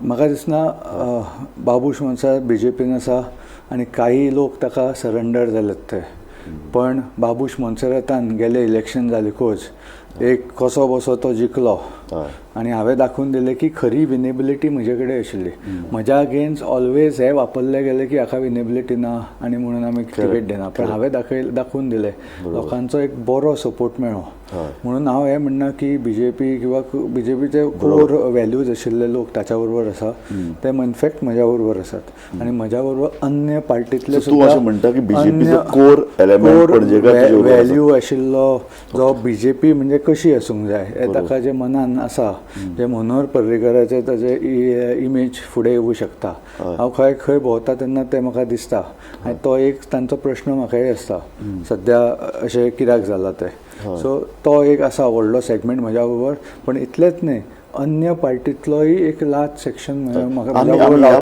म्हाका दिसना, बाबूश मोन्सेरात बीजेपीन आसा आनी काही लोक ताका सरेंडर जाल्यात ते. पण बाबूश मोन्सेरातान गेले इलेक्शन जालेकूच एक कसो बसो तो जिखलो आनी हांवें दाखोवन दिलें की खरी विनेबिलिटी म्हजे कडेन आशिल्ली. म्हज्या अगेन्स्ट ऑलवेज हे वापरले गेले की हाका विनेबिलिटी ना आनी म्हणून आमी तिकेट दिना, पण हांवें दाखोवन दिलें, लोकांचो एक बरो सपोर्ट मेळ्ळो. म्हणून हांव हें म्हणना की बीजेपी किंवा बीजेपीचे कोर व्हॅल्यूज आशिल्ले लोक ताच्या बरोबर आसा, ते इनफॅक्ट म्हज्या बरोबर आसात आनी म्हज्या बरोबर अन्य पार्टीतले. तूं अशें म्हणटा की बीजेपीचो कोर एलिमेंट पणजेकार तुजे बरोबर आसा. व्हॅल्यू आशिल्लो जो बीजेपी म्हणजे कशी आसूंक जाय हें ताका जे मनान आसा, जे मनोहर पर्रीकराचे ताजे इमेज फुडें येवूं शकता. हांव खंय खंय भोंवता तेन्ना तें म्हाका दिसता आनी तो एक तांचो प्रश्न म्हाकाय आसता सद्या अशें कित्याक जालां तें. सो तो एक आसा व्हडलो सेगमेंट म्हज्या बरोबर, पण इतलेंच न्हय, अन्य पार्टीतलोय एक लार्ज सेक्शन म्हाका आमी म्हज्या बरोबर. आमी ह्या